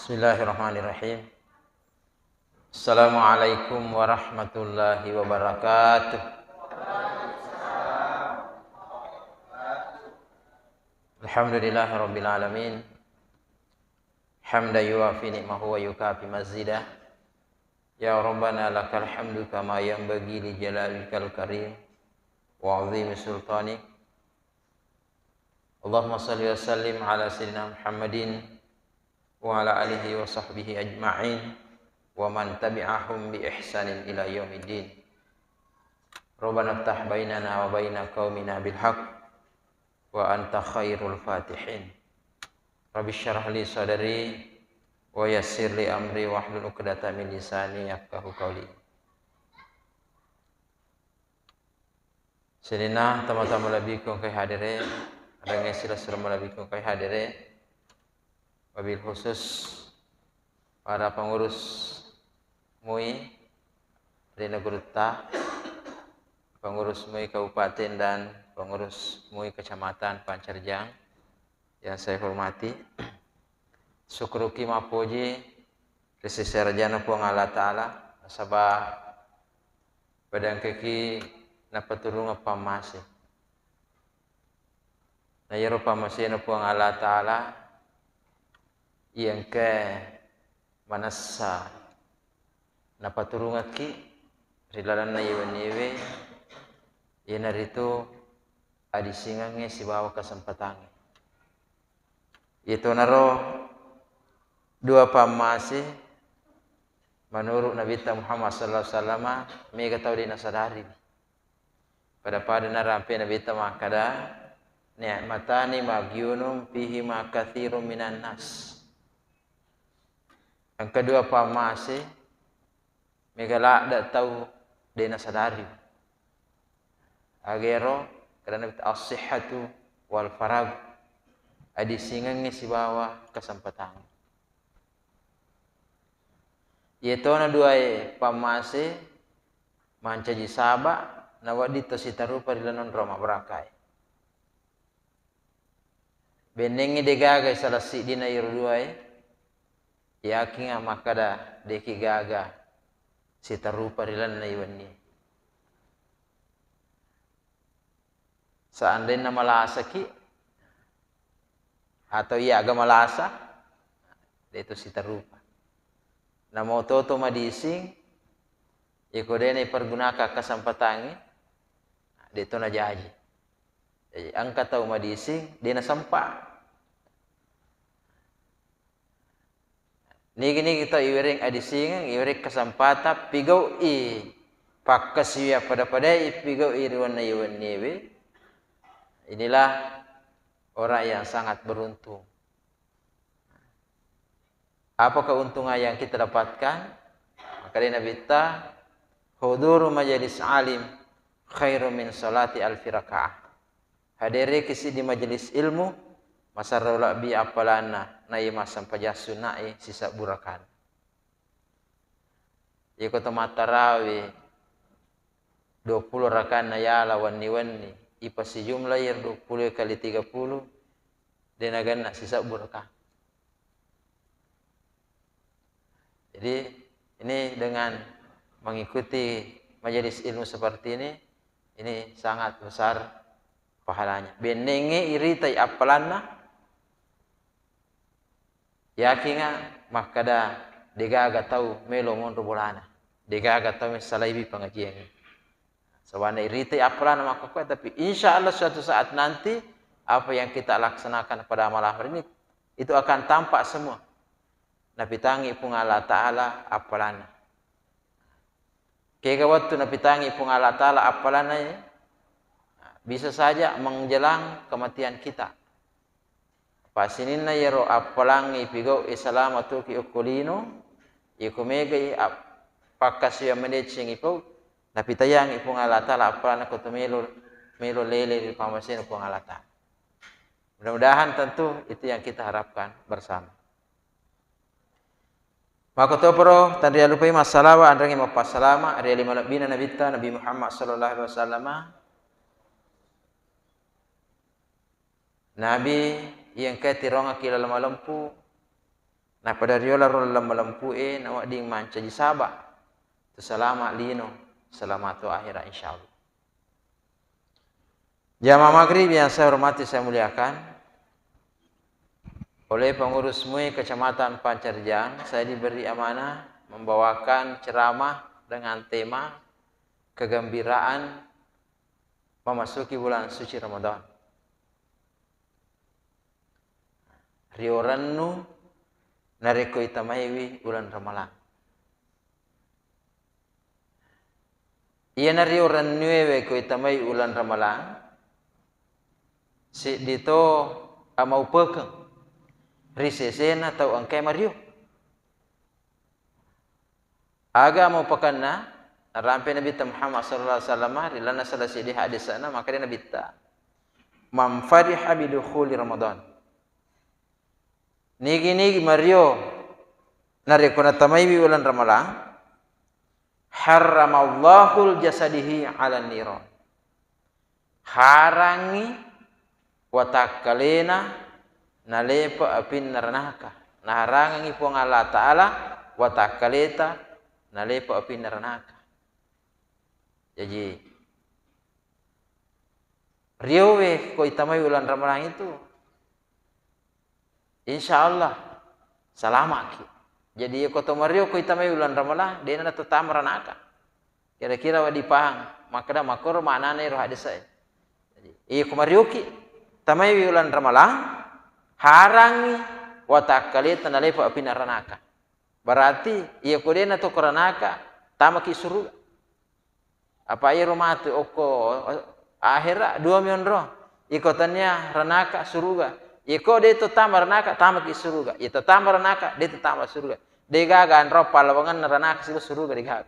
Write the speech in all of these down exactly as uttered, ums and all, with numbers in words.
Bismillahirrahmanirrahim. Assalamualaikum warahmatullahi wabarakatuh. Alhamdulillahi rabbil alamin. Hamdan yuwafi ni'mahu wa yukafi mazidah. Ya Rabbana lakal hamdu kama yanbaghi li jalalikal karim wa azimi sultanik. Allahumma salli wa sallim ala sayyidina Muhammadin wa ala alihi wa sahbihi ajma'in wa man tabi'ahum bi ihsanin ila yaumiddin. Rabbana iftah bainana wa baina qaumina bil haqq wa anta khairul fatihin. Rabbi syrah li sadri wa yassir li amri wahlul uqdata min lisani yafqahu qawli. Sininna tama-tama malebbiku engkae hadere, arengnge silessureng malebbiku engkae hadere, wabil khusus para pengurus MUI ri Negurutta, pengurus MUI Kabupaten dan pengurus MUI Kecamatan Pancarjang yang saya hormati. Sukkuruki mappoji ri sese arajana Puang Allah Ta'ala, nasaba pada engkaki napaturungeng pammase. Na iyaro pammasena Puang Allah Ta'ala, iya engkae manessa napaturungekki ri lalenna iye wenniewe, iyanaritu adisingengnge sibawa kesempatangnge. Iyatonaro dua pammase menurut Nabitta Muhammad sallallahu alaihi wasallam mega tau de' nasadari. Pada-pada narampe Nabitta makkada, "Ni'matani maghyunun fihima katsirun minan nas." Engka dua pammase mega ladde' tau de' nasadari. Agero, kada Nabitta, "As-sihhatu wal faragh." Adisingengnge sibawa kesempatan. Iyatona duae pammase mancaji saba' nawedding to sitarupa ri lalenna onrong mabbarakae. Bennengngi de'gaga salah siddina iyaro duae, yakinga makkada de'ki gaga sitarupa ri lalenna iye wennie. Seandainya malasaki atau iya aga malasa, de' to sitarupa. Namo toto madising, iko de' naipergunakan kesempatangnge, de' to najaji. Jadi, engka tau madising, de' nasempa. Nigi-nigi tau iwereng adisingeng, iwereng kesempatan, pigau'i pakkasiwiang pada-padai pigau'i ri wenna iye wenniewe. Inilah orang yang sangat beruntung. Apa keuntungan yang kita dapatkan? Maka dari Nabitta, "Huduru majalis alim khairu min salati alfi rakaah." Hadereki siddi majelis ilmu, masarro labbi appalanna naiya massempajang sunnae sisebbu rakang. Iko to mattarawe dua puluh rakanna yala wenni-wenni, ipasijumlai iyaro dua puluh kali tiga puluh, de' nagenna sisebbu rakang. Jadi, ini dengan mengikuti majelis ilmu seperti ini, ini sangat besar pahalanya. Bennengnge iritai appalanna, yakinga makkada de'gaga tau melo monro bolana, de'gaga tau messalaiwi pengajian. Sabana iritai appalanna makkokkoe, tapi insya Allah suatu saat nanti apa yang kita laksanakan pada malam hari ini itu akan tampak semua. Napitangngi Puang Allah Ta'ala appalanna. Kega wettu napitangngi Puang Allah Ta'ala appalanna, ya? Bisa saja menjelang kematian kita. Pasininna iyaro appalangnge ipigau'i salama tuki okko lino, iko megai ap-, pakkasiwiang madeceng ipau, napitayangngi Puang Allah Ta'ala appalanna ko to melo, melo lele ri pammasena Puang Allah Ta'ala. Mudah-mudahan tentu itu yang kita harapkan bersama. Makkotoparo tanrialupai massalawa anrengnge mappassalama ri ale malebbina Nabitta Nabi Muhammad sallallahu alaihi wasallam. Nabi iya engkae tirongakki laleng malempu, Napada riola ro laleng malempu'e, nawedding mancaji saba. Tu salama lino, salama tu akhira, insyaallah. Jamaah maghrib yang saya hormati, saya muliakan, oleh pengurus MUI Kecamatan Pancarjang, saya diberi amanah membawakan ceramah dengan tema kegembiraan memasuki bulan suci Ramadan. Riorennu narekko itamaiwi uleng Ramalang. Iyana riorennuewe ko itamai uleng Ramalang, seddi to amaupekeng ri sesena tau engkae mario. Aga maupakenna, narampe Nabitta Muhammad sallallahu alaihi wasallam ri lalenna salah siddi hadisna, makkeda Nabitta, "Man fariha bidukhuli Ramadan." Nigi-nigi mario narekko natamaiwi uleng Ramalang, harramallahu jasadihi 'alan niran. Harangngi watakkalena nalepa apinna ranaka. Naharangengngi Puang Allah Ta'ala watakkaleta nalepa apinna ranaka. Jaji, riowe ko itamai uleng Ramalang itu, insya Allah salama'ki. Jadi, iyako to mario ko itamai uleng Ramalang, de'na natatama ranaka. Kira-kira wedding pahang makkeda makkoro maknana ero hadisa'e. Jadi, iyako marioki tamaiwi uleng Ramalang, harangngi watakkaleta nalepa apinna ranaka. Berarti iyako de'na to ko ranaka, tamaki suruga. Apa iyaro matu okko ahera, dua mi onrong. Iko tania ranaka, suruga. Iko de to tama ranaka, tamaki suruga. Ito tama ranaka, de to tama suruga. De gaga anro pallawangenna ranaka siba suruga, de gaga.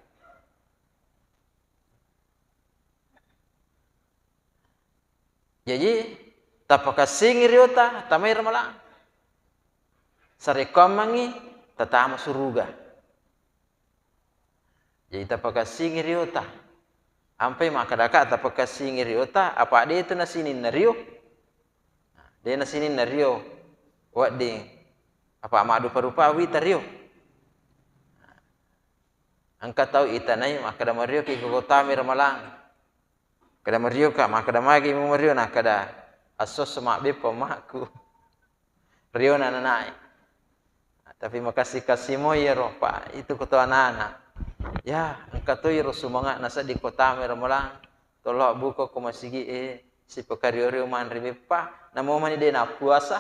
Jaji, tapakassingi riota, tamai Ramalang. Sarekkoammengngi tatama suruga. Jadi, tapakassingi riota. Ampai makkadaka tapakassingi riota, apa de tu nasininna rio? De nasininna rio wedding apa maddupa-rupa wita rio. Engka tau itanai makkeda, "Mario ki ko tamai Ramalang." Kada mario ka, makkeda, "Magi mu mario?" Nakkeda, "Esso-esso mabbeppa makku." Riona nanae. Tapi makassi-kassi moi iyaro, Pak. Itu ko to anana. Ya, engka to iro sumanga'na seddi ko tamai Ramalang. Tollo buka ko masigi e, sipakario-rio manre beppa. Namo mani de nappuasa.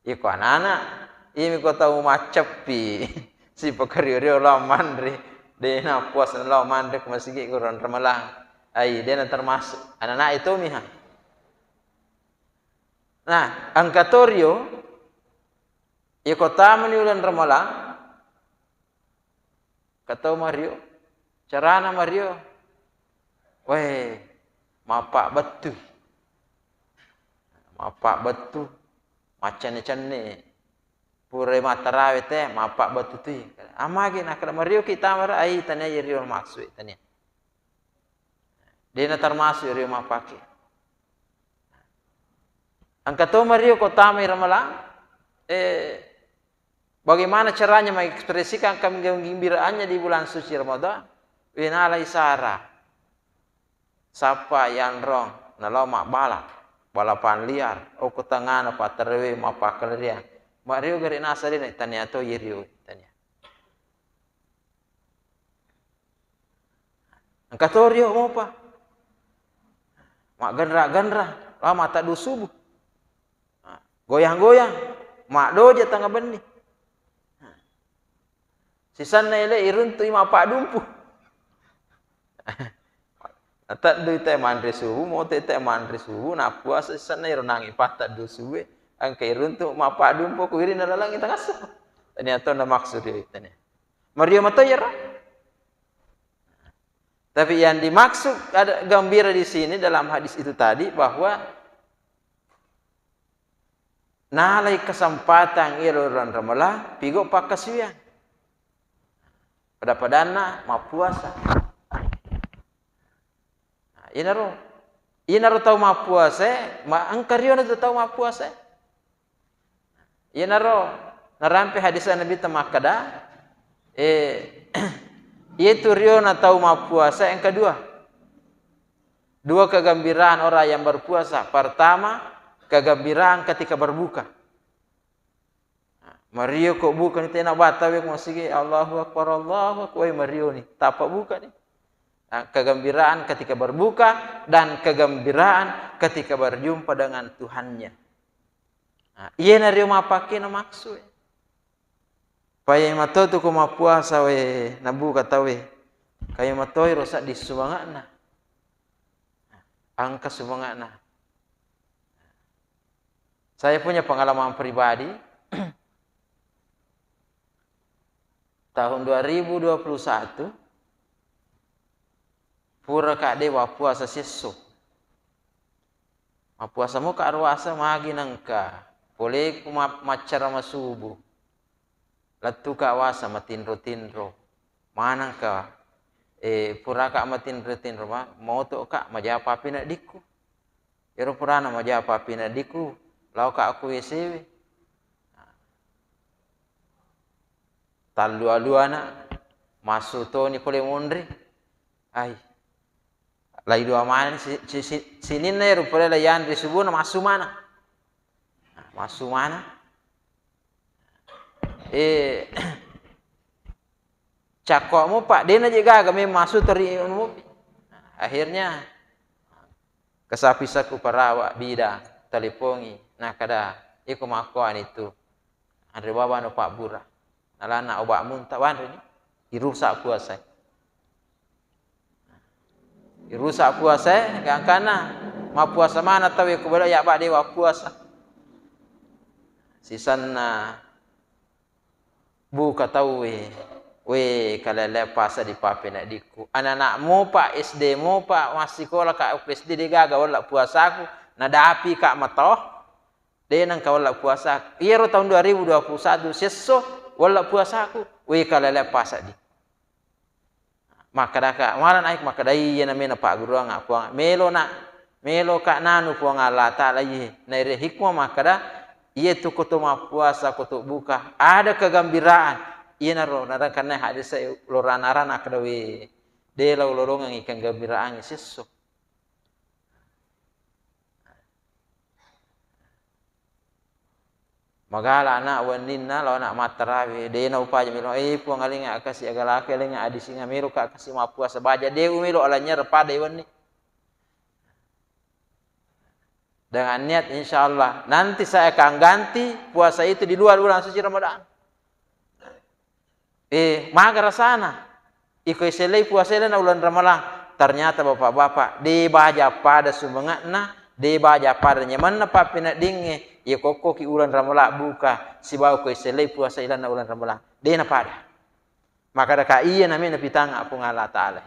Iko anana, imi ko tau macceppi. Sipakario-rio lao manre. De nappuasa lao manre ko masigi ko Ramalang. Ai, de na termasuk. Anana itu miha. Nah, engka to rio, iko tamani uleng Ramalang, engka to mario, carana mario, weh, mappabbettu. Mappabbettu, maccenne-cenne. Pura mattarawe te, mappabbettu tui. Amagi nakkeda, "Mario ki tamara?" Ai, tania rio maksud, tania. De na termasuk rio mappake. Engka to mario ko tamai Ramalang, eh, bagaimana caranya mengekspresikan kegembiraannya di bulan suci Ramadan? Winalai sara. Sappa yanrong, nalao mabbala, balapan liar, okko tengngana patterewe mappakkaleriang. Mario gare nasa de na, tania to ye rio, tania. Engka to rio mopa. Maggenra-genra, lao mattaddu subuh. Goyang-goyang, maddoja tengnga benni. Sisenna ele iruntu i mappaddumpu. Nateddui te manre subuh, mote te manre subuh, nappuasa sisenna iro nangi pattaddu subuh, engka iruntu mappaddumpu ku wirinna lalengngi tangasso. Tania to namaksud ri tania. Mario mato iyaro. Tapi yang dimaksud ada gembira di sini dalam hadis itu tadi bahwa nalai kesempatan iyaro uleng Ramalang, pigo pakkasiwiang. Pada-padanna mappuasa. Nah, inaro, inaro tau mappuasa, ma engka riona tu tau mappuasa. Iyanaro narampe hadis Nabitta makkada, eh, iyatu riona tau mappuasa yang kedua. Dua kegembiraan orang yang berpuasa. Pertama, kegembiraan ketika berbuka. Mario ko buka ni tena bata we ko masigi, Allahu Akbar, Allahu Akbar, we mario ni. Tapa buka ni. Nah, kegembiraan ketika berbuka dan kegembiraan ketika berjumpa dengan Tuhannya. Nah, iya nario mapake na maksud. Paye mato tu ko mappuasa we, nabuka tau we. Kayo matoi ro saddi sumanga'na. Angka sumanga'na. Saya punya pengalaman pribadi. Tahun dua ribu dua puluh satu, pura ka de wappuasa siesso. Mappuasa mo ka aruasa magi nangka. Poleku ma-, maccara masubu. Lettuka wasa matinro-tinro. Manangka, eh, puraka matinro-tinro, ma-, motoka majapa pinadikku. Ero purana majapa pinadikku, laoka aku W C we. Tallu aluana, massu toni pole monri. Ai. Lai dua maneng si-, si-, si-, sininna ero pole lai yanre subuna massu mana. Massu mana. Eh, cakko mupa, dena je gaga memang massu teri anu mupi. Akhirnya kasapi saku parawa bida, talepongi, nakada, iko makkoani tu. Anre baba no pabbura. Nalana obat munta wanre ni. Irusak puasa. Irusak puasa, gangkana mappuasa mana tau ko bela ya ba dewa puasa. Sisanna buka tau we. We, kalele pasa di pape na dikku. Anak-anak mopa, S D mopa, massikola ka S D de gaga wala puasaku, nadapi ka mato. De nangka wala puasaku. Iyaro tahun dua ribu dua puluh satu sesso wala puasaku. We, kalele pasa di. Makkedaka, mala naik makkeda, "Iya namena pagguruangnga Puang, melo na, melo ka nanu Puang Allah Taala iye." Naire hikmah makkeda, "Iye tu koto mappuasa, koto buka, ada kegembiraan." Iyanaro narekkanna hadis e lorana-rana akkeda, "We, de lao lolongengngi kegembiraangnge sesso." Magala anak wenninna lao anak mattarawe, de na upaja melo, "Eh, Puang, alengnga kasi agalaka, alengnga adisinga, melo ka kasi mappuasa baja, de umelo alanynyara pada wenni." Dengan niat, insya Allah, nanti saya akan ganti puasa itu di luar bulan suci Ramadan. Eh, maga rasana? Iko isellei puasa lena uleng Ramalang. Ternyata bapak-bapak, de baja pada sumange'na, de baja pada nyamanna pappeneddingnge, iya kokkoki uleng Ramalang buka, sibawa ko isellei puasa ilanna uleng Ramalang. De na pada. Makkadaka iya nami napitanga Puang Allah Taala.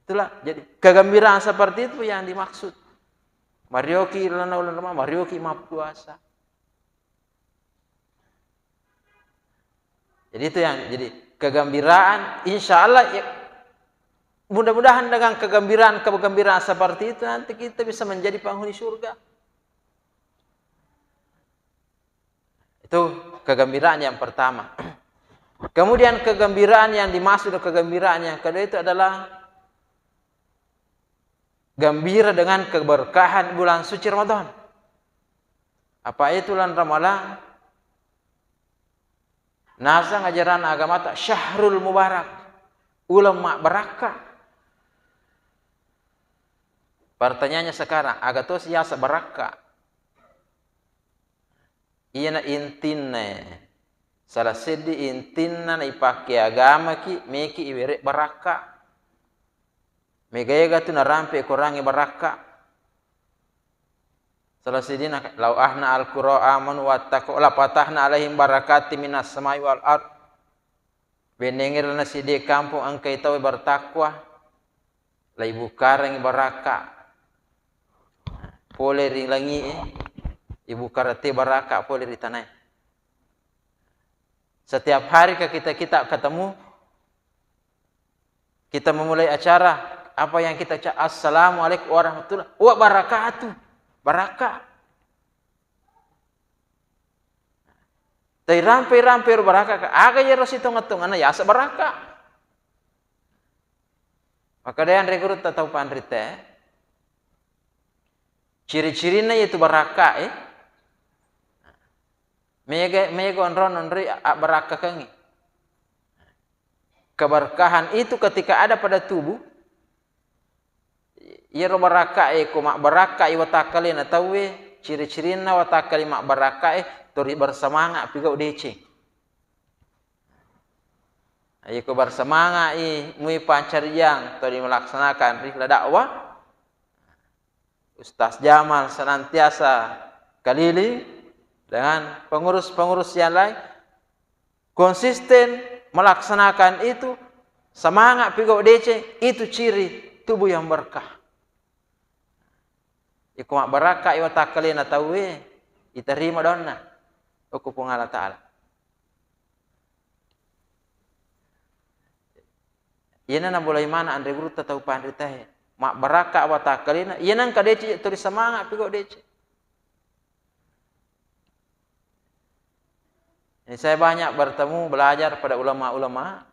Itulah, jadi kegembiraan seperti itu yang dimaksud. Marioki ilanna uleng Ramalang, marioki mappuasa. Jadi itu yang jadi kegembiraan, insya Allah, ya, mudah-mudahan dengan kegembiraan, kegembiraan seperti itu nanti kita bisa menjadi penghuni surga. Itu kegembiraan yang pertama. Kemudian kegembiraan yang dimaksud kegembiraan yang kedua itu adalah gembira dengan keberkahan bulan suci Ramadan. Apa itu bulan Ramalang? Naseng ajaran agamata syahrul mubarak, uleng mabbarakka. Pertanyaannya sekarang, aga to siasa barakka? Iyana intinna, salah seddi intinna naipake agamaki, meki iwere barakka. Mega-ega tu narampe Korangnge barakka. Salah seddina, "Lau ahna al-qura amanu wattaqu, la fatahna alaihim barakati minas samai wal ard." Bennengngero nasiddi kampong engkai tau bertakwa, laibukkarengngi barakka pole ri langi'e, ibukkareng te barakka pole ri tanae. Setiap hari ka kita, kita ketemu, kita memulai acara, apa yang kita ucap? "Assalamualaikum warahmatullahi wabarakatuh." Barakka. Tairampe-rampe ro barakka, aga iyaro sitongeng-tongenna yaseng barakka. Makkedai anre gurutta tau panrita e, ciri-cirinna iyatu barakka e, mega, mega onrong nonroi abbarakkakengngi. Keberkahan itu ketika ada pada tubuh, iyaro barakka e, ko mabbarakkai watakkalena tauwe, ciri-cirinna watakkale mabbarakka e, tori bersemangat pigau deceng. Iko bersemangat i mui pancarijang toli melaksanakan rihla dakwah, Ustaz Jamal senantiasa keliling dengan pengurus-pengurus yang lain, konsisten melaksanakan itu, semangat pigau deceng, itu ciri tubuh yang berkah. Iko mabbarakka i watakkalena tauwe, iterima daunna okko Puang Allah Ta'ala. Iyana nabolai maneng anre gurutta tau panritae, mabbarakka watakkalena, iyana engka deceng tuli semangat pigau deceng. Ini saya banyak bertemu, belajar pada ulama-ulama,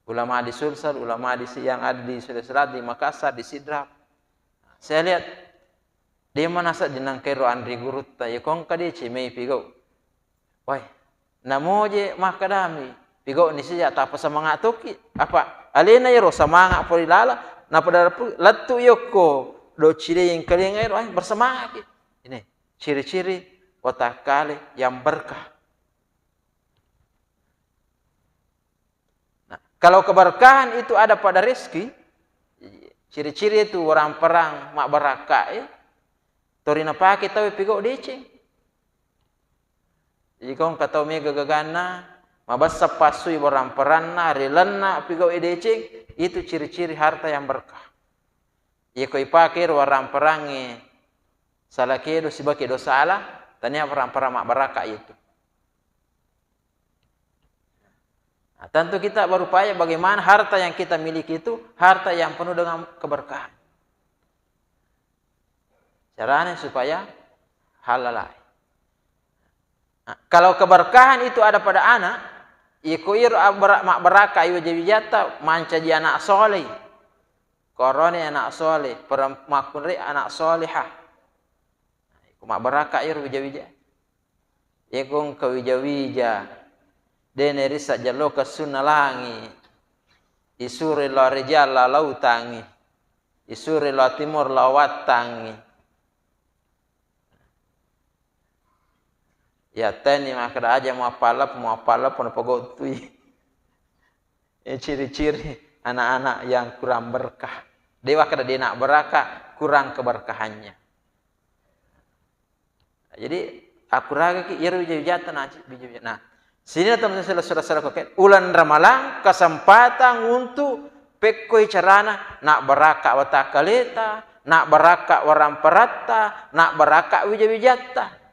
ulama di Sulsel, ulama di si-, yang ada di Sulawesi Selatan, di Makassar, di Sidrap. Saya lihat, de manasa dinangkairo anre gurutta, ya kongka deceng mai pigau. Wai, namoje makkedami, pigau ni sija tappa semangat toki. Apa alena iyaro semangat pori lala, napada lettu yokko docci de engkalinga ero, ai, bersemangat ki. Ini ciri-ciri watakkale yang berkah. Nah, kalau keberkahan itu ada pada rezeki, ciri-ciri itu orang perang mabbarakka e, tori napake tau pigau deceng. Jadi kongka tau mega gaganna, mabessa passui orang peranna, rilenna pigau deceng, itu ciri-ciri harta yang berkah. Iyako ipake ro warang-perangnge sala kedo sibawa kedo sala, tania warang-perang mabbarakka itu. Nah, tentu kita berupaya bagaimana harta yang kita miliki itu harta yang penuh dengan keberkahan. Caranya supaya halalai. Nah, kalau keberkahan itu ada pada anak, iko iro abra-, mabbarakka i wija-wijatta mancaji anak soleh. Korone anak soleh, perem-, makkunrai anak solehah. Nah, iko mabbarakka iro wija-wija. Iko engka wija-wija, de nerissa jalloka sunna langi. Isuro lao rijang lao lautangi. Isuro lao timur lao wattangi. Yatteni makkeda aja muappaleppo, muappaleppo napagottui. Ini ciri-ciri anak-anak yang kurang berkah. De wakkeda de nabbarakka, kurang keberkahannya. Jadi akkuragaki iyaro wija-wijatta naci, wija-wija. Nah, sininna teman-teman sila sura-sura koke, uleng Ramalang kesempatan untuk pekkoi carana nabbarakka watakkaleta, nabbarakka warang-paratta, nabbarakka wija-wijatta.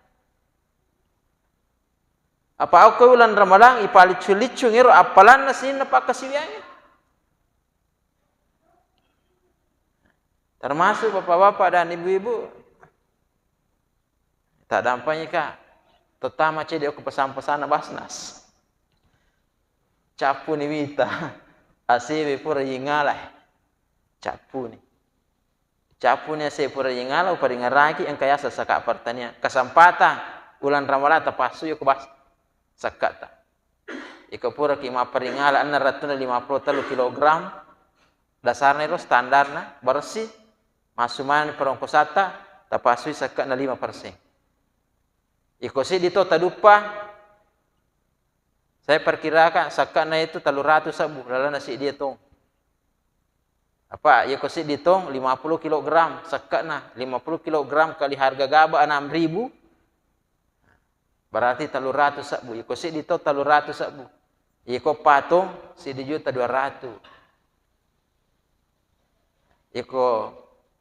Apa okko uleng Ramalang ipaliccu-liccung ero appalanna sininna pakkasiwiangnge. Termasuk bapak-bapak dan ibu-ibu. Taddampengika, terutama cedde okko pesan-pesanna Basnas. Cappuni wita, asewe pura yingala. Cappuni. Cappuni ase pura yingala, uparingeraki engka yaseng saka pertanian. Kesempatan uleng Ramalang tapassui okko Bas-, sakkata. Iko puraki mapparingala enneng rattuna lima puluh tellu kilogram, dasarna iro standarna, bersih, massu maneng perongkosatta, tapassui sekke'na lima persen. Iko siddi to taduppa, saya perkirakan sekke'na itu tellu ratu sebbu, lalenna siddi tong. Apa, iko siddi tong lima puluh kilogram sekke'na, lima puluh kilogram kali harga gaba enam ribu, berarti tellu ratu sebbu. Iko siddi tong tellu ratu sebbu. Iko patong siddi juta dua ratu. Iko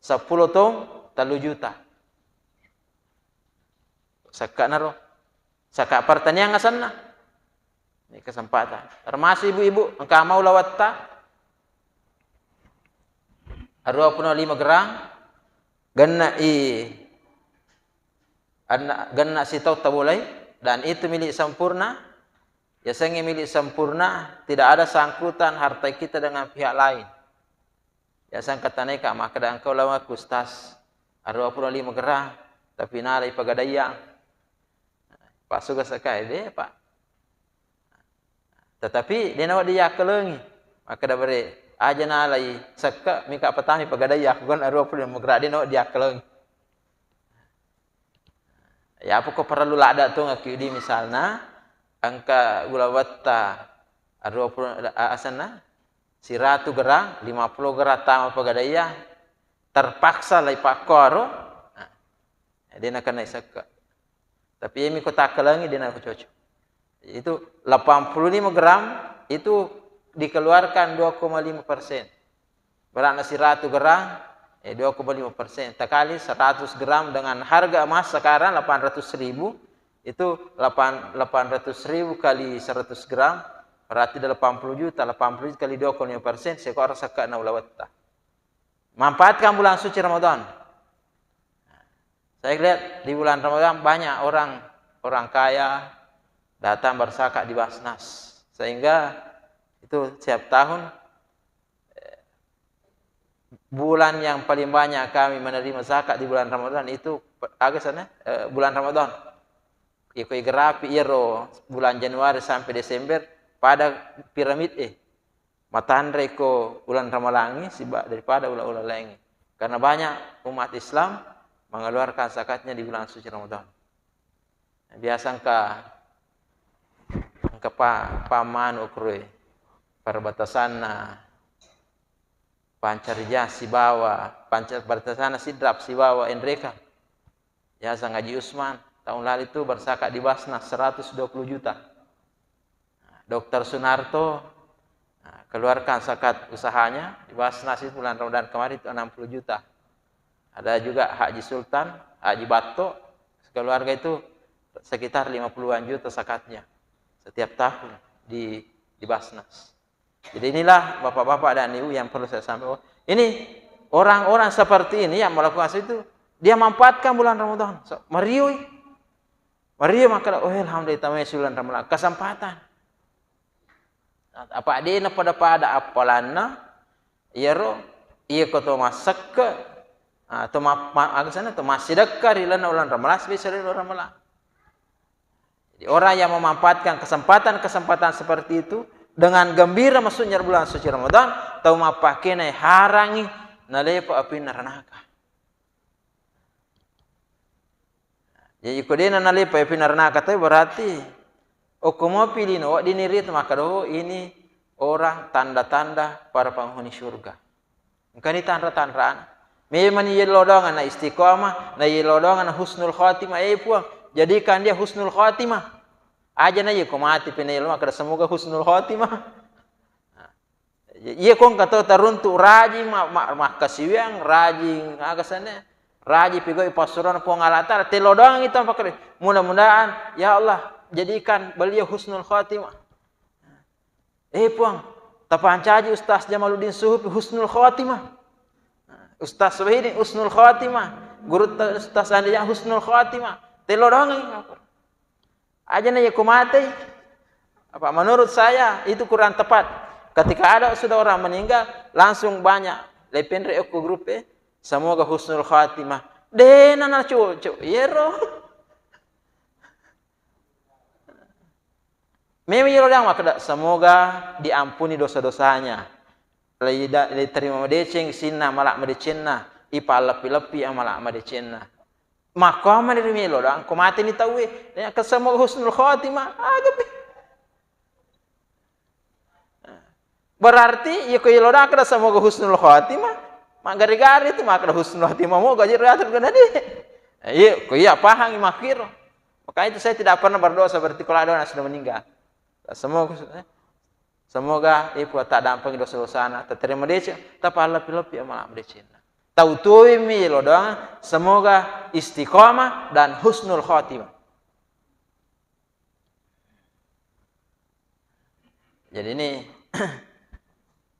seppulo tong tellu juta. Sekke'na ro. Saka pertanian asenna. Ini kesempatan. Termasuk ibu-ibu, engka mau lawetta. Aruwa puno lima gram. Genna i, anna-, genna sitaung tabolai, dan itu milik sempurna, Yasengnge milik sempurna, tidak ada sangkutan harta kita dengan pihak lain. Yaseng kataneka makkeda engka ulaweng ku Ustaz, aruwa pulo lima gerang, tapi nalai pagadaiyang. Pasuga sekai, de, Pak. Tetapi de nawedding yakkalengi. Makkeda bare, aja nalai sekke, mika patami pagadaiyang, aku kan aruwa pulo lima gerang, de nawedding yakkalengi. Yapo ko parellu ladda tongekki di, misalna engka ulawetta aruwa pulo, a-, asenna siratu gerang, lima pulo gerang tama pagadaiyang, terpaksa lai pakkoro, nah, de nakenna sekke. Tapi iyami ko takkalengi, de nako cocok. Itu delapan puluh lima gram itu dikeluarkan dua koma lima persen. Beratna siratu gram, eh, dua koma lima persen. Takali seratus gram dengan harga emas sekarang delapan ratus ribu, itu delapan, delapan ratus ribu kali seratus gram, berarti delapan puluh juta, delapan puluh juta kali dua koma lima persen, sekoro sekkena ulawetta. Manfaatkan bulan suci Ramadan. Saya lihat di bulan Ramadan banyak orang, orang kaya datang berzakat di Basnas. Sehingga itu setiap tahun, eh, bulan yang paling banyak kami menerima zakat di bulan Ramadan itu pe-, aga sana, eh, bulan Ramadan. Iko igarapi iyaro bulan Januari sampai Desember pada piramid, eh. Matanre ko uleng Ramalangngi siba-, daripada uleng-uleng laingngi. Karena banyak umat Islam mengeluarkan zakatnya di bulan suci Ramadan. Biasa engka, engka pa-, pammanu okroe, perbatasanna Pancarijang sibawa, Panca-, perbatasanna Sidrap sibawa Enreka. Yaseng Haji Usman, tahun lalu itu berzakat di Basnas seratus dua puluh juta. Dokter Sunarto, nah, keluarkan zakat usahanya di Basnas itu bulan Ramadan kemarin itu enam puluh juta. Ada juga Haji Sultan, Haji Batto, sekeluarga itu sekitar lima puluhan juta zakatnya setiap tahun di, di Basnas. Jadi inilah bapak-bapak dan ibu yang perlu saya sampaikan. Ini orang-orang seperti ini yang melakukan itu, dia manfaatkan bulan Ramadan. So, marioi. Mario makkeda, "Oh, alhamdulillah, tamai bulan Ramalang." Kesempatan. Apa de' napada-pada appalanna, iyaro, iya ko to massekke, ah, to ma-, ma-, aga sana, to massidekka ri lalenna uleng Ramalang, bisa ri uleng Ramalang. Jadi orang yang memanfaatkan kesempatan-kesempatan seperti itu dengan gembira masuknya bulan suci Ramadan, tau mappakena harangi nalepa api neraka. Jadi, ko de'na nalepa api neraka tadi, berarti okko mopi lino, weddinni ritu makkeda, "Oh, ini orang tanda-tanda para penghuni surga." Engkani tanra-tanrana. Memang yello doang na istiqomah, na yello doang na husnul khotimah, eh, Puang, jadikan dia husnul khotimah. Aja na iya ko mati pina yello makkeda, "Semoga husnul khotimah." Iya ko engka to taruntu rajing ma-, ma-, makkasiwiang, rajing aga sana, rajing pigau passurona Puang Allah Taala, tello doang itu makkeda, mudah-mudahan, ya Allah, jadikan beliau husnul khotimah. Eh, Puang, tapancaji Ustaz Jamaluddin Suhufi husnul khotimah. Ustaz Wahidin husnul khotimah. Guru ta-, Ustaz Andi Jang husnul khotimah. Tello doang. Aja na iya ko matei. Apa menurut saya itu kurang tepat. Ketika ada sudah orang meninggal, langsung banyak lepenre okko grup e, "Semoga husnul khatimah." De'na na cocok. Iyero. Memang iyero yang makkeda, "Semoga diampuni dosa-dosanya. Lei da-, lei terima madeceng sinna mala madecenna, ipalleppi-leppi amala madecenna." Makko mani ri melo doang, ko mateni tauwe, ya, ke semoga husnul khotimah, agapi. Berarti, iya ko ilo doang kada semoga husnul khotimah, maggari-gari itu makkeda husnul khotimah, mau gaji rata kena di. Iya, ko iya paham makkiro. Makanya itu saya tidak pernah berdoa seperti kalau ada orang sudah meninggal. Semoga, eh, semoga ipu tak dampeng dosa-dosana, terima deceng, tapi lebih-lebih amala madecenna. Tau tuwi mi lo doang, semoga istiqomah dan husnul khotimah. Jadi ini,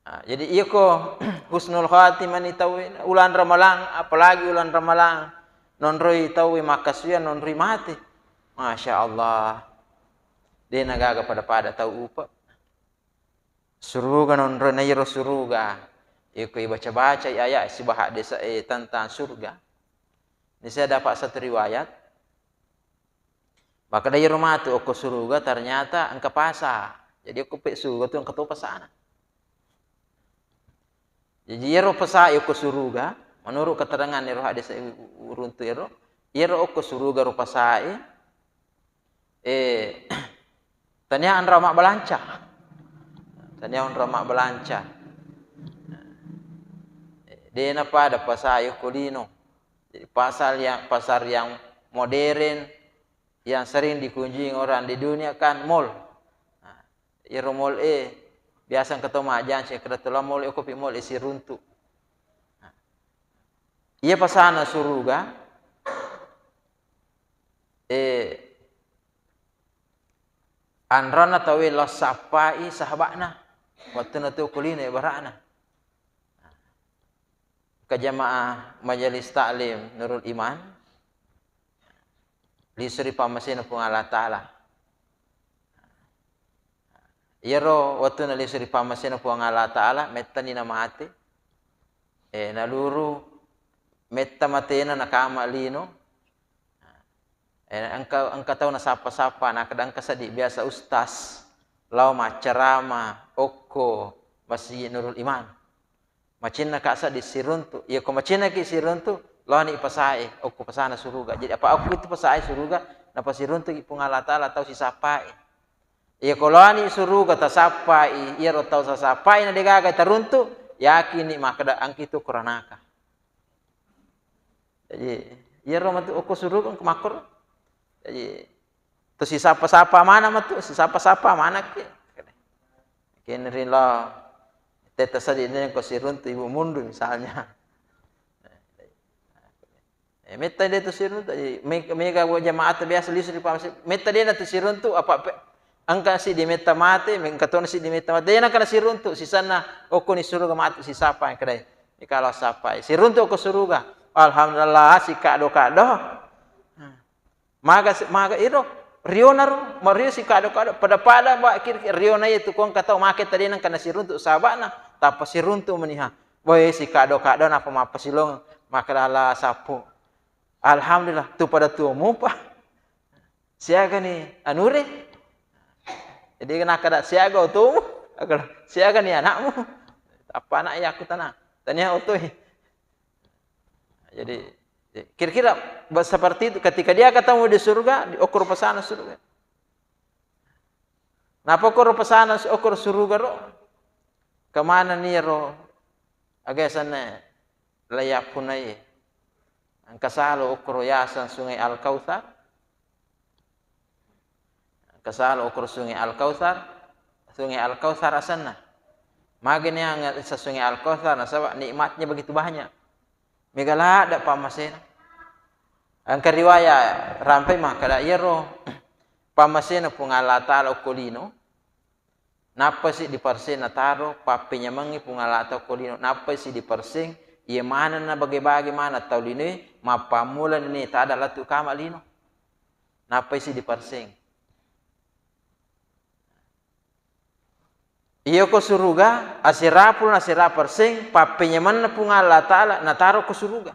ah, jadi iya ko husnul khotimah ni tau ulan Ramalang, apalagi ulan Ramalang, nonroi tau makkasuwiang, nonroi mati. Masya Allah. De' nagaga pada-pada tau upa'. Suruga nonroi, na iyaro suruga, iko ibaca-baca ayat sibawa haddese'e tentang surga. Ini saya dapat satu riwayat, makkeda iyaro matu okko suruga ternyata engka pasa. Jadi okko pe suruga tu engka to pasana. Jadi iyaro pasae okko suruga, menurut keterangan ero haddese uruntu ero, iyaro okko suruga ro pasae, eh, tania onrong mabbalanca. Tania onrong mabbalanca. De' napada pasae okko lino. Jadi pasar yang, pasar yang modern, yang sering dikunjungi orang di dunia kan mall. Nah, iyaro mall e biasa engka to majjama, makkeda to lao mall e, okko pi mall e siruntu. Nah, iya pasana suruga, eh, anronna tauwe lao sappai sahaba'na, wettunna tu okko lino ibaratna. Ke jamaah Majelis Taklim Nurul Iman, lisu ri pammasena Puang Allah Ta'ala. Iyaro wettunna lisu ri pammasena Puang Allah Ta'ala, mettani namate. Eh, naluru, metta matena nakama lino. Eh, engka, engka tau nasappa-sappa, nakkeda engka seddi biasa ustaz lao maccarama okko Masjid Nurul Iman. Macinnaka seddi siruntu. Iya ko macinnaki siruntu, laoni pasae, okko pasana suruga. Jadi apa okko itu pasae suruga, napasiruntuki Puang Allah Ta'ala tau sisappae. Iya ko laoni suruga tasappai, iyaro tau sasappai na degaga taruntu, yakini makkeda engka itu okko ranaka. Jadi, iyaro matu okko suruga engka makkoro. Jadi, to sisappa-sappa maneng matu, sisappa-sappa manekki. Kenri lo tetta seddi ni ko siruntu ibu mundu misalnya. Eh, metta de' tu siruntu, jadi me-, mega jamaah biasa lisu di pamasi, metta de' na tu siruntu, apa pe-, engka siddi metta mate, engka tona siddi metta mate, de' na kana siruntu, sisanna okko ni suruga matu sisappa kedai. Ikalo sappai. Siruntu ko suruga. Alhamdulillah, sikaddo-kaddo. Maga si-, maga iro, riona ro, mario sikaddo-kaddo. Pada-pada ba kir-, riona itu ko engka tau make tadi nang kana siruntu sabana, tappa siruntu meniha. Boy, sikaddo-kaddo napa mappasilong, makkeda sappu. Alhamdulillah, tu pada tuo mupa. Siaga ni anure? Jadi nakkeda siaga otomu, siaga ni anakmu. Apa anak ya aku tanah. Tania otoi. Jadi, kira-kira ba-, seperti itu. Ketika dia ketemu di surga, di okor pasana surga. Napa okor pasana su-, okor surga ro? Kemana ni ro? Aga sanna layak punai. Engka salo okor yasan Sungai Al-Kautsar. Engka salo okor Sungai Al-Kautsar. Sungai Al-Kautsar asenna. Magani yang Sungai Al-Kautsar, nasaba nikmatnya begitu banyak. Mega ladde pammasena. Engka riwaya rampai makkeda iyaro pammasena Puang Allah Ta'ala okko lino. Nappa siddi perseng nataro pappenyamengngi Puang Allah Ta'ala okko lino. Nappa siddi perseng iya manenna bage-bage maneng tau linoe mappammula ni tada lettu kama lino. Nappa siddi perseng. Iyako suruga, asera pulo nasera perseng pappenyamenna Puang Allah Ta'ala nataro ko suruga.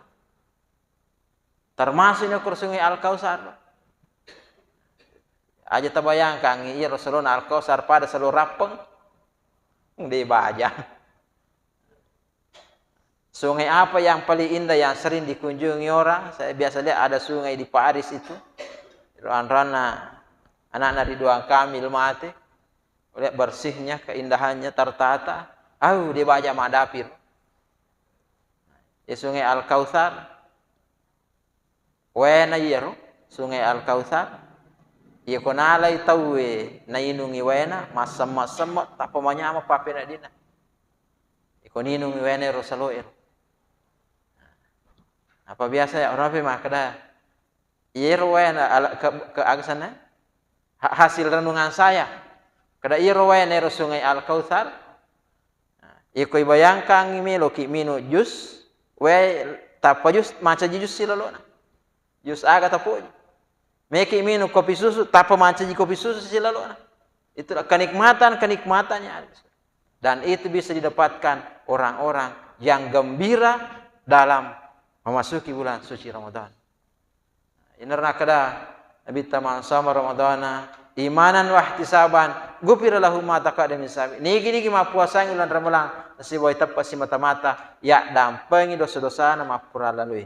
Termasuk ni okor Sungai Al-Kautsar. Aja tabayangkan, iyaro salona Al-Kautsar pada salo Rappeng. De baja. Sungai apa yang paling indah yang sering dikunjungi orang? Saya biasa lihat ada sungai di Paris itu. Anranna anakna Ridwan Kamil mate. Lihat bersihnya, keindahannya, tertata. Au, de baja madapir. Ya, Sungai Al-Kautsar. Waena iyaro, Sungai Al-Kautsar. Iyako nalai tauwe nainungi waena, massemme-semme, tappa manyameng pappeneddinna. Iko ninungi waena ero salo ero. Apa biasa ya, orang pe makkeda, iyero waena ala-, ke, ke aga sanna? Ha-, hasil renungan saya. Kada iyero waena ero Sungai Al-Kautsar. Nah, iko ibayangkangngi meloki minung jus, wae tappa jus, mancaji jus silalona. Jus aga tapoji. Meki minung kopi susu, tappa mancaji kopi susu silalona. Itulah kenikmatan-kenikmatannya. Dan itu bisa didapatkan orang-orang yang gembira dalam memasuki bulan suci Ramadan. Inarna kada Nabitta, "Man shoma Ramadana imanan wahtisaban, ghufira lahu ma taqaddama min dzanbi." Nigi-nigi mappuasangi uleng Ramalang, nasibawai teppa simata-mata, yaddampengi dosa-dosana mappura lalui.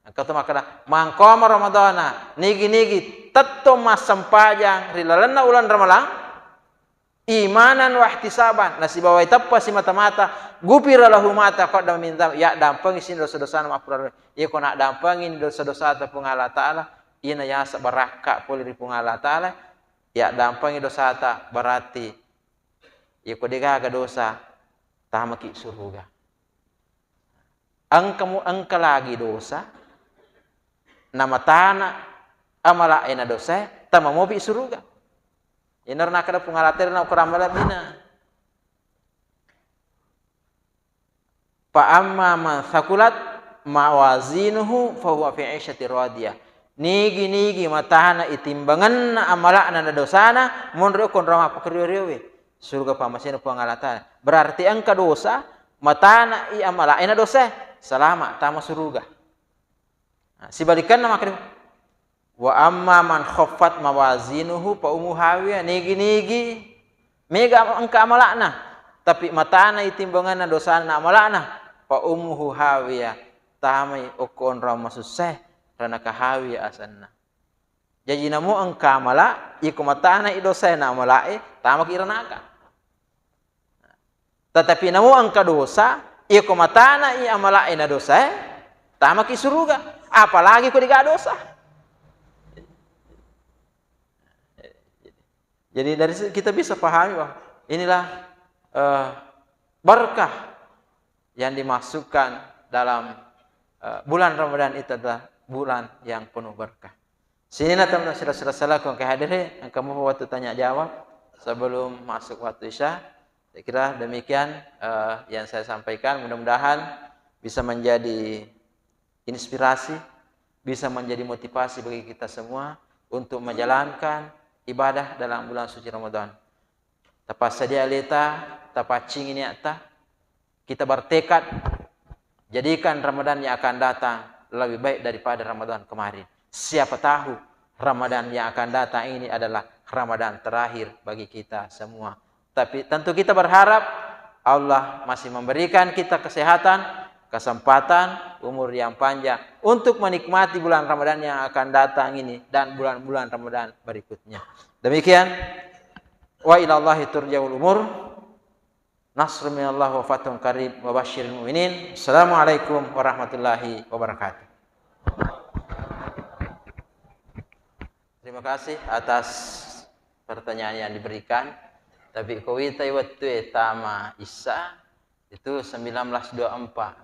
Engka to makkeda, "Man qama Ramadana," nigi-nigi tettong massempajang ri lalenna uleng Ramalang, imanan wahtisaban, nasibawai teppa simata-mata, ghufira lahu ma taqaddama min dzanbi, yaddampengi sining dosa-dosana mappura lalui. Iyako naddampengi dosa-dosata Puang Allah Ta'ala, iyana yaseng barakka pole ri Puang Allah Ta'ala, yaddampengi dosata, berarti iyako degaga dosa, tamaki suruga. Engka mu-, engka lagi dosa, namatana amala e na dosae, tama mopi suruga. Inaro nakkeda Puang Allah Ta'ala na ukurang malebbina. Fa amma man thaqulat mawazinuhu fa huwa fi 'isyatir radiyah. Nigi-nigi matana itimbangenna amala'na na dosana, monro konro mappakerio-riowe. Suruga pammasena Puang Allah Ta'ala. Berarti engka dosa, matana i amala e na dosa, salama, tama suruga. Nah, sibalikanna makkeda, "Wa amma man khaffat mawazinuhu fa ummuhu hawiyah." Nigi-nigi mega am-, engka amala'na, tapi matana itimbangenna dosana amala'na, fa ummuhu hawiyah, tamai okko onrong masussae, ranaka hawiyah asenna. Jaji namo engka amala, iko matana i dosae na amala e, tamaki ranaka. Tetapi namo engka dosa, iko matana i amala e na dosae, tamaki suruga. Apalagi ko dega dosa. Jadi dari situ kita bisa pahami bahwa inilah, eh, berkah yang dimasukkan dalam, eh, bulan Ramadan itu adalah bulan yang penuh berkah. Sininna teman-teman sila-sila salaku engka hadiri, engka mupa waktu tanya jawab sebelum masuk waktu Isya. Saya kira demikian, eh, yang saya sampaikan. Mudah-mudahan bisa menjadi inspirasi, bisa menjadi motivasi bagi kita semua untuk menjalankan ibadah dalam bulan suci Ramadan. Tapassadia aleta, tapaccingi niatta, kita bertekad, jadikan Ramadan yang akan datang lebih baik daripada Ramadan kemarin. Siapa tahu Ramadan yang akan datang ini adalah Ramadan terakhir bagi kita semua. Tapi tentu kita berharap Allah masih memberikan kita kesehatan, kesempatan, umur yang panjang untuk menikmati bulan Ramadan yang akan datang ini dan bulan-bulan Ramadan berikutnya. Demikian, wa ilallahi turja'ul umur. Nasrun minallah wa fathun qarib wa basyiril mu'minin. Assalamualaikum warahmatullahi wabarakatuh. Terima kasih atas pertanyaan yang diberikan. Tapi ko witai wettu e tama Isya itu sembilan belas dua empat.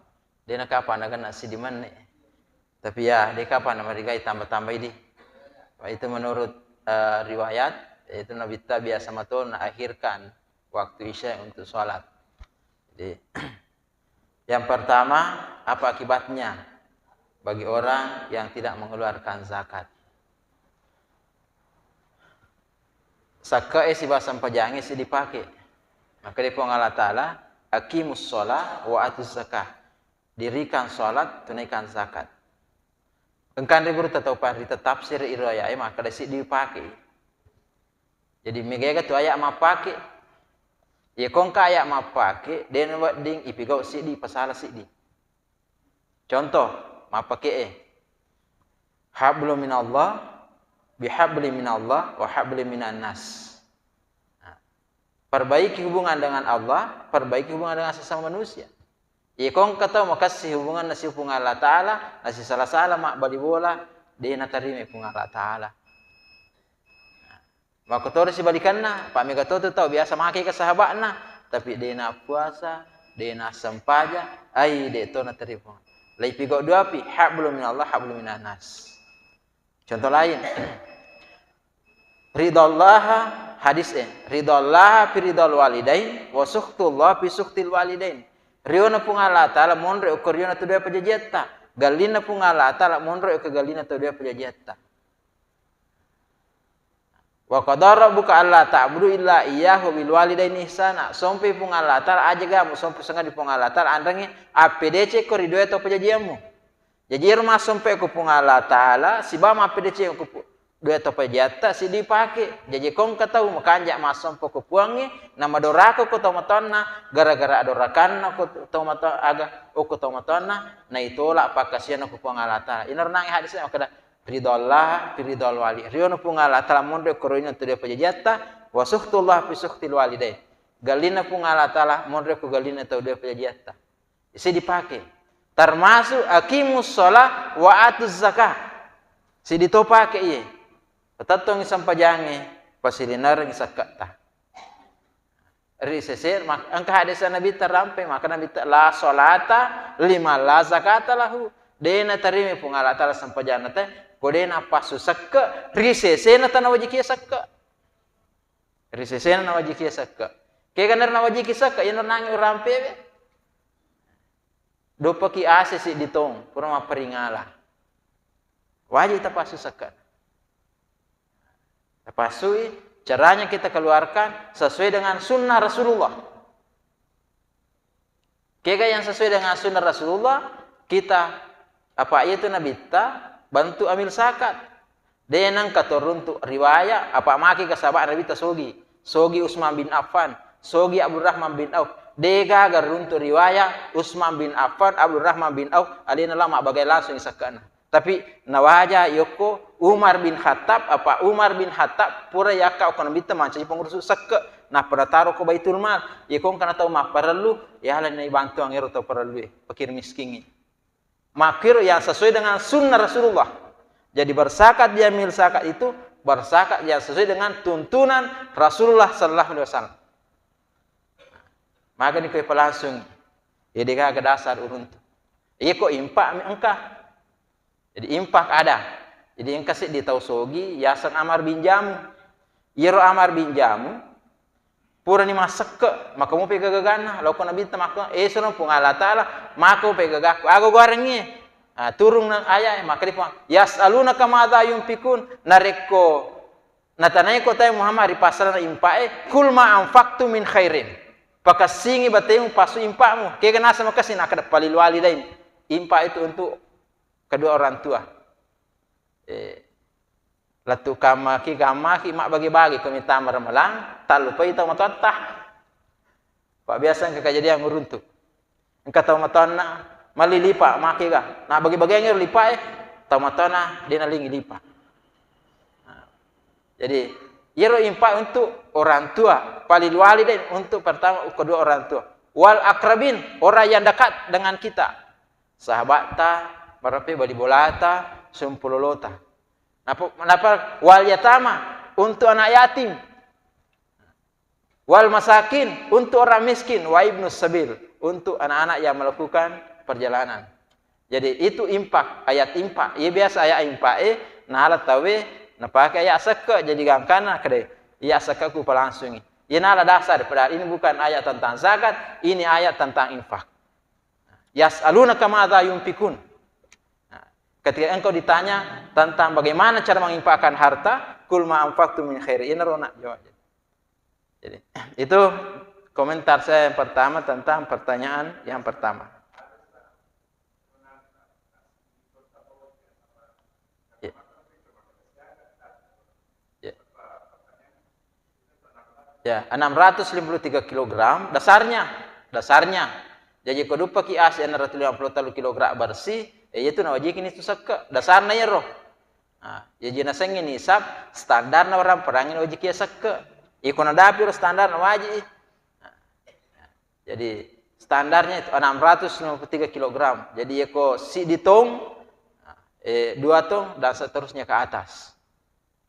De nakapa nagenna siddi menne. Tapi ya, de kapa namarigai tamba-tamba idi. Itu menurut, eh, riwayat, itu Nabitta biasa mato na akhirkan waktu Isya untuk sholat. Jadi, yang pertama, apa akibatnya bagi orang yang tidak mengeluarkan zakat? Sakkae sibawa sempajangnge si dipake. Makkeda Puang Allah Ta'ala, "Aqimus shalah wa atuz zakah." Dirikan salat, tunaikan zakat. Engkanre guru tau panrita tafsir iro ayae makkeda siddi dipake. Jadi, mega-ega tu aya mappake. Iya ko engka aya mappake, de nawedding ipigau siddi, ipasala siddi. Contoh, mappake e. Hablum minallah, bihablin minallah, wa hablin minan nas. Nah, perbaiki hubungan dengan Allah, perbaiki hubungan dengan sesama manusia. Iya ko engka tau makessing hubunganna sibawa Puang Allah Ta'ala, nasisala-sala mabbali bola, de natarima Puang Allah Ta'ala. Makkutosi sibalikkanna, pa mega to tu tau biasa make ke sahabatna, tapi de nappuasa, de nassempajang, ai de to naterima. Leipigau duapi, hablum minallah, hablum minan nas. Contoh lain. Ridallaha, hadis e, ridallaha fi ridal walidain, wa sukhtullah fi sukhtil walidain. Riona Puang Allah Ta'ala monro okko riona tu dua pajajiatta. Gallinna Puang Allah Ta'ala monro okko gallinna tu dua pajajiatta. Wa qadara rabbuka alla ta'budu illa iyyahu wa bil walidaini ihsana. Sompe Puang Allah Ta'ala, aja ga musompe sengadi Puang Allah Ta'ala, anrengnge appedecekko ri dua to pajajiammu. Jaji ero massompe ko Puang Allah Ta'ala, sibawa mappedeceng ko pu-, dua to pajajiatta, siddi pake. Jaji ko engka tau makanja massompe ko Puangnge, na madorako ko tau matoanna, gara-gara adorakanna ko tau mato-, aga, okko tau matoanna, naitola pakkasianna ko Puang Allah Ta'ala. Inaro nangnge hadis makkeda, ridho Allah, fi ridho wali. Riono Puang Allah Ta'ala monro ko riono tu dua pajajiatta, wa sukhtullah fi sukhtil walidain. Gallinna Puang Allah Ta'ala monro ko gallinna tau dua pajajiatta. Isi dipake. Termasuk aqimus shalah wa atuz zakah. Sidi to pake iye. Patettongi sempajangnge, pasilinerengngi sekke'ta. Ri sese, mak-, engka hadis Nabitta rampe, maka Nabitta, "La sholata liman la zakata lahu." De natarima Puang Allah Ta'ala sempajanna te, ko de napassu sekke, ri sesena tana wajikia sekke. Ri sesena nawajikia sekke. Kega naro nawajiki sekke, iyana nangnge urampewe. Doppaki ase siddi tong, pura mapparingala. Wajib tapassu sekke. Tapassui, caranya kita keluarkan sesuai dengan sunnah Rasulullah. Kega yang sesuai dengan sunnah Rasulullah, kita, apa iya tu Nabitta, bantu amil zakat. De nengka to runtu riwaya, apa maki ke sahabat Nabitta sogi. Sogi Utsman bin Affan, sogi Abdurrahman bin Auf. De gaga runtu riwaya Utsman bin Affan, Abdurrahman bin Auf, alena lao mabbagai langsung sekkena. Tapi nawaja yokko Umar bin Khattab, apa Umar bin Khattab pura yakka okko Nabitta mancaji pengurusu sekke, nappa nataro ko Baitul Mal. Yeko engka na tau mapparellu, yala naibantuang ero tau parellue, fakir miskingnge. Makkiro yang sesuai dengan sunnah Rasulullah. Jadi berzakat di amil zakat itu berzakat yang sesuai dengan tuntunan Rasulullah sallallahu alaihi wasallam. Magani koe palangsung. Jadi gaga dasar uruntu. Iko impak mi engka. Jadi infak ada. Jadi engka seddi tau sogi yaseng Amar bin Jamu. Iyaro Amar bin Jamu purani massekke, maka mupe gagaganna, loko Nabitta makko, "Eh, sono Puang Allah Ta'ala, maka upe gagakku." Aga goarengngi? Ah, turung na ayat, maka di Puang, "Yas'alunaka madza yunfikun." Narekko natanaiko tae Muhammad ri pasalna impae, "Kul ma anfaqtu min khairin." Pakassingi batemu pasu impakmu. Kega nasa makassi, nakada, "Falil walidain." Impak itu untuk kedua orang tua. Eh, lettu kammaki, kammaki, mabbagi-bagi ko mitama ramalang, tallupai tau matoatta. Pak, biasa engka kejadian uruntu. Engka tau matoanna malli lipa, maki ga. Nah, bagi-bagiangngi lipa e, tau matoanna de nalingi lipa. Nah, jadi, iyaro infak untuk orang tua, falil walidain, untuk pertama kedua orang tua. Wal akrabin, orang yang dekat dengan kita. Sahabatta, marape bali bolata, sumpulolota. Napa, napa wal yatama, untuk anak yatim. Wal masakin, untuk orang miskin, wa ibnus sabil, untuk anak-anak yang melakukan perjalanan. Jadi itu infak, ayat infak. Iya biasa ayat infak e, nala tawe, napake ayat sekke, jadi gangkana kede. Iya sekke ku palangsungi. Iya nala dasar, padahal ini bukan ayat tentang zakat, ini ayat tentang infak. Yas'alunaka madza yunfikun. Nah, ketika engkau ditanya tentang bagaimana cara menginfakkan harta, "Kul ma anfaqtum min khair." Ini rona jawab. Jadi, itu komentar saya yang pertama tentang pertanyaan yang pertama. Ya. Ya. Ya, enam ratus lima puluh tiga kilogram dasarnya. Dasarnya. Jadi, ko duppaki ase enam ratus lima puluh tiga kilogram bersih, eh, itu nawajiki ni tu sekke. Dasarna iyaro. Nah, jadi nasengngi nisab standarna orang perangi nawajiki sekke. Iko nadapi ro standarna waji. Nah, jadi, standarnya itu enam ratus lima puluh tiga kilogram. Jadi, yako siddi tong, eh, dua tong, dan seterusnya ke atas.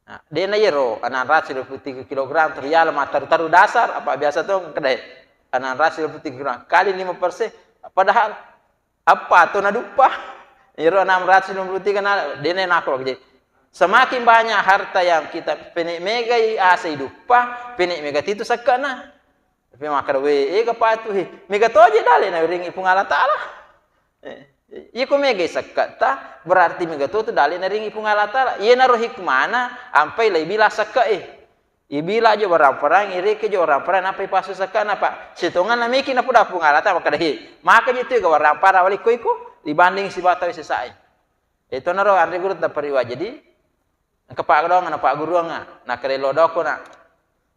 Nah, dena yero enam ratus dua puluh tiga kilogram, terial mataru-taru dasar, apa biasa tong kedai enam ratus dua puluh tiga kilogram kali lima persen, padahal apa atau naduppa? Yero enam ratus lima puluh tiga na, dena nako lagi. Semakin banyak harta yang kita pene megai asai duppa, pene mega titu sekkana. Tapi makkeda, "We, ega patu he, mega toje dale na ringi Puang Allah Ta'ala." Eh, iko mega sekkata, berarti mega to tu dale na ringi Puang Allah Ta'ala. Iye naro hikmana, ampai lai bila sekke e. Ibila jo barang parang, ireke jo barang parang, nappa ipasu sekka, nappa sitonganna meki napoda Puang Allah Ta'ala makkeda, "He, maka je tu ega barang parang wali ko iko dibanding sibawa tau sesai." Itu naro anre guru tapariwa. Jadi engka pagguruang, na pagguruang, na kere lo doko na.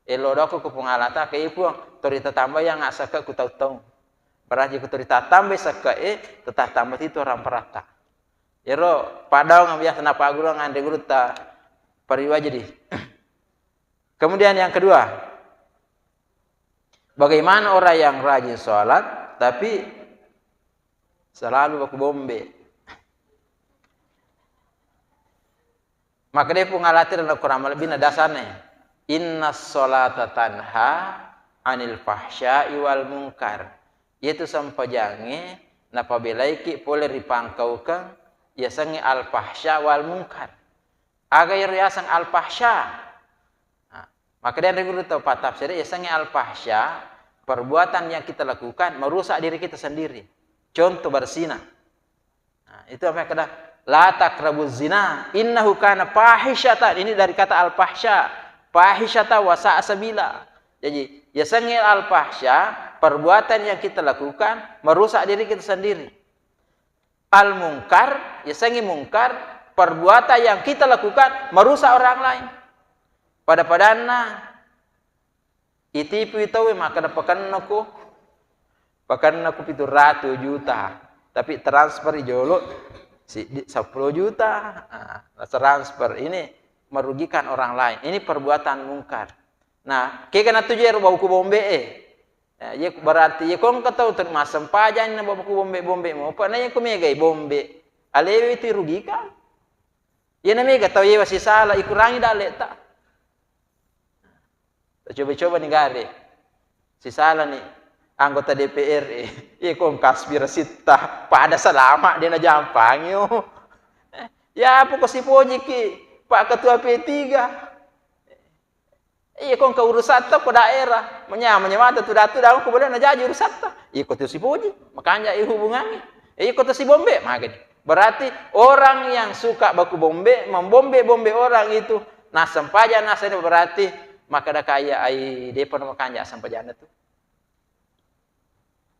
Elo doko ku Puang Allah Ta'ala, ke Puang, tori tatambai yang sekke ku tau-tau. Berarti ku tori tatambai sekke e, tatambai itu orang perata. Ero padaung biasa na pagguruang anre guru tapariwa jadi. Kemudian yang kedua, bagaimana orang yang rajin sholat tapi selalu baku bombe? Maka dia pun ngalati dalam Quran malebbina dasarnya, "Inna sholata tanha anil fahsya'i wal munkar." Yaitu sempajange napabelaiki pole ripangkaukeng yasengnge al fahsya wal munkar. Aga iyaro yaseng al fahsya? Nah, maka dia guru tau patafsir yasengnge al fahsya, perbuatan yang kita lakukan merusak diri kita sendiri. Contoh bersina. Nah, itu apa yang kena? La taqrabu zina innahu kana fahishatan. Ini dari kata al fahsya. Fahishatan wa sa'a sabila. Jadi, yasengnge al fahsya, perbuatan yang kita lakukan merusak diri kita sendiri. Al munkar, yasengnge mungkar, perbuatan yang kita lakukan merusak orang lain. Pada-padanna, itipu tauwe makkeda, "Pakennaku, pakennaku pitu ratu juta, tapi transfer i jolo siddi seppulo juta." Nah, transfer ini merugikan orang lain. Ini perbuatan mungkar. Nah, kega natuju ero baku bombe e. Ya, iya berarti iya ko engka tau tu massempajang na baku bombe-bombe mopa, na iya ko megai bombe, alewe itu irugikan. Iya na mega tau yewa sisala, ikurangi dalle'ta. Coba-coba ni gare. Sisala ni anggota D P R e. Iya ko engka aspirasitta, pada salama de najampangi, oh. Ya apa ko sipojiki Pak Ketua P tiga? Iya ko engka urusatta ko daerah, manyameng-nyameng mata tudang-tudang ko boleh najaji urusatta. Iya ko tu sipoji, makanja i hubungangi. Iya ko tu sibombe, magani. Berarti orang yang suka baku bombe, membombe-bombe orang itu, nassempajang naseng, berarti makkeda kaya ai depa na makanja sempajanna tu.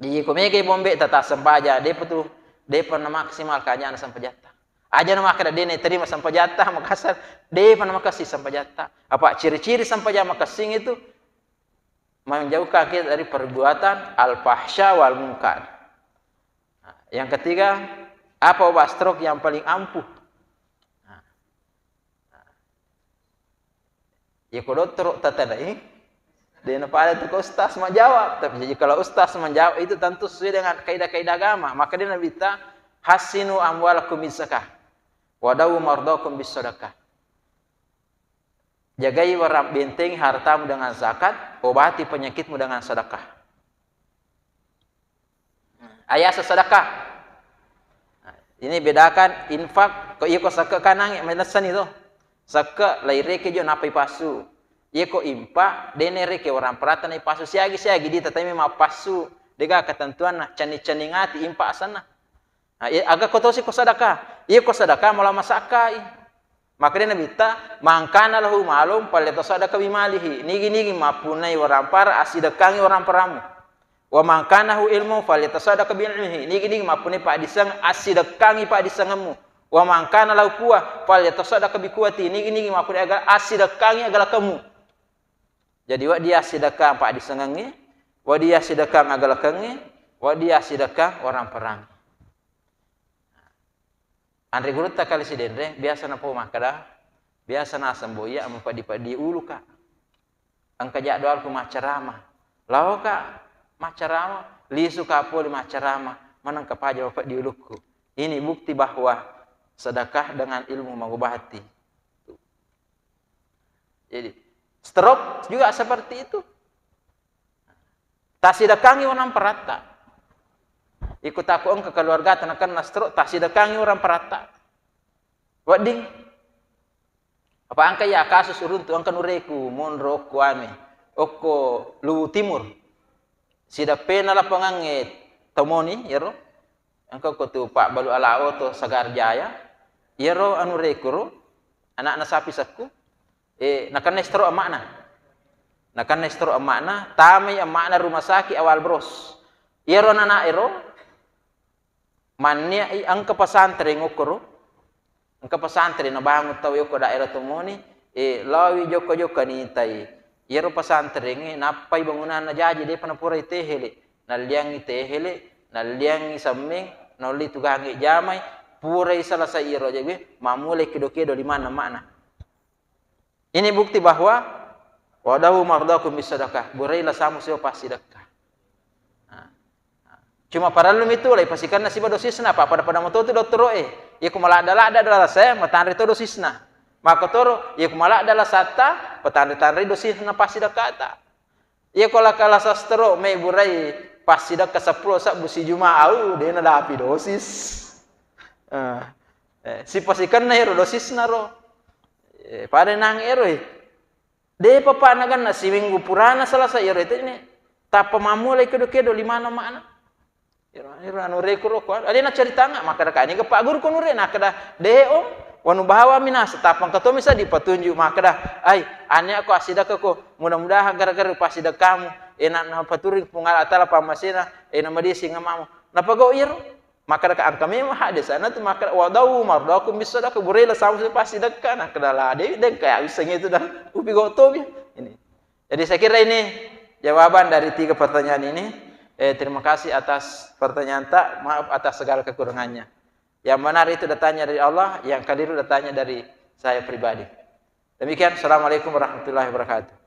Jadi ko megai bombe tata sempaja, depa tu, depa na maksimal kajana sempajatta. Aja na makkeda de na terima sempajatta, makasar, depa na makessing sempajatta. Apa ciri-ciri sempaja makessing itu menjauhkan kita dari perbuatan al-fahsya wal munkar. Nah, yang ketiga, apa obat stroke yang paling ampuh? Nah, Iya ko dottoro tatanai, de na pada tu ko ustaz menjawab. Tapi jadi kalau ustaz menjawab itu tentu sesuai dengan kaidah-kaidah agama. Maka dia Nabi ta, "Hassinu amwalakum bizzakah, wa dawu mardakum bis sadaqah." Jagai warang, bentengi hartamu dengan zakat, obati penyakitmu dengan sedekah. Ayasa sedekah. Nah, ini bedakan infak, ko iya ko sekke kanangi, manessani to. Sekke laireke jo nappa ipassu. Iya ko infak, dene reke warang perata na ipassu siagi-siagi, di tatai memang passu. Dega ketentuanna, cenning-cenning ati infak asenna. Nah, iya, aga ko tosi ko sedekah. Iya ko sedekah mala masakkai. Makkedai Nabitta, "Man kana lahu malun falyatasaddaq bimalihi." Nigi-nigi mappunnai warampara, assidekkangi waramparamu. "Wa man kana lahu ilmu falyatasaddaq biilmihi." Nigi-nigi mappunnai paddisseng, assidekkangi paddissengemmu. "Wa man kana lahu quwwa falyatasaddaq biquwwati." Nigi-nigi mappunnai aga-, assidekkangi agalakemmu. Jadi, wedding assidekkang paddissengengnge, wedding assidekkang agalakengnge, wedding assidekkang waramparangnge. Anre gurutta kali Sidenreng, biasa napo makkeda, biasa naseng boya mapeddi-peddi uluka. Engka jadwalku maccarama. Laoka maccarama, lisuka pole maccarama, manengka paja mapeddi ulukku. Ini bukti bahwa sedekah dengan ilmu mengobati. Jadi, stroke juga seperti itu. Tassidekangi orang paratta. Iko tako engka keluargata nakenna stroke, tassidekangi orang paratta. Wedding. Apa engka iya kasus uruntu, engka nureku monro okko anu, okko Luwu Timur. Sideppena lapangangnge tomoni, iyaro. Engka ko tu pabbalu alao to Sagar Jaya. Iyaro anu rekuru, anakna sapi sekku, eh, nakenna stroke amma'na. Nakenna stroke emma'na, tamai emma'na rumah sakit Awal Bros. Iyaro anana ero, mannia'i engka pesantren okkoro, engka pesantren nabangun tau yokko daerah Tomoni, e, laowi jokka-jokka nitai. Iyaro pesantrengnge nappai bangunanna jaji, depa napurai tehele. Nalliangngi tehele, nalliangngi semmeng, naolli tugangnge jamai, purai selesai iyaro jaji, mammulai kedo-kedo limanna emma'na. Ini bukti bahwa wadawu mardakum bisadaqah, burai lasamu sibawa passidekka. Nah, nah. Cuma parellu mitu lai pasikenna siba dosisna, apa pada-pada moto tu dottoro e. Iya ku maladda-ladda lasai, matanre to dosisna. Makkotoro, iya ku maladda lasatta, patanre-tanre dosisna passidekkata. Iya ko laka lasa stroke, mai burai passidekka seppulo sebbu sijuma, au, de nadapi dosis. Eh, eh, sipasikenna ero dosisna ro. Eh, pada nang ero, eh. De papa naganna siminggu purana selesai ero itu ini. Tappa mammulai kedo-kedo limanna emma'na. Iro, iro anu rekko ro ko, alena caritanga, makkeda ka, "Niga Pak Guru ko nure?" Nakkeda, "De, Om, wanu bawa mina, setapang katomi sa dipatunjuk." Makkeda, "Ai, ane ako assidekka ko, mudah-mudahan gara-gara passidekkamu, ena napaturi Puang Allah Taala pammasena, ena madising amamu." Napagau iro. Makkeda ka, "Engka memang hadis, ana tu makkeda, 'Wadawu mardakum bisadaqah,' burela samu passidekka." Nakkeda, "La, de, de, kayak bisa gitu dah." Upi gau tomi. Ini. Jadi saya kira ini jawaban dari tiga pertanyaan ini. Eh, terima kasih atas pertanyaan tak, maaf atas segala kekurangannya. Yang benar itu datangnya dari Allah, yang keliru datangnya dari saya pribadi. Demikian, Assalamualaikum warahmatullahi wabarakatuh.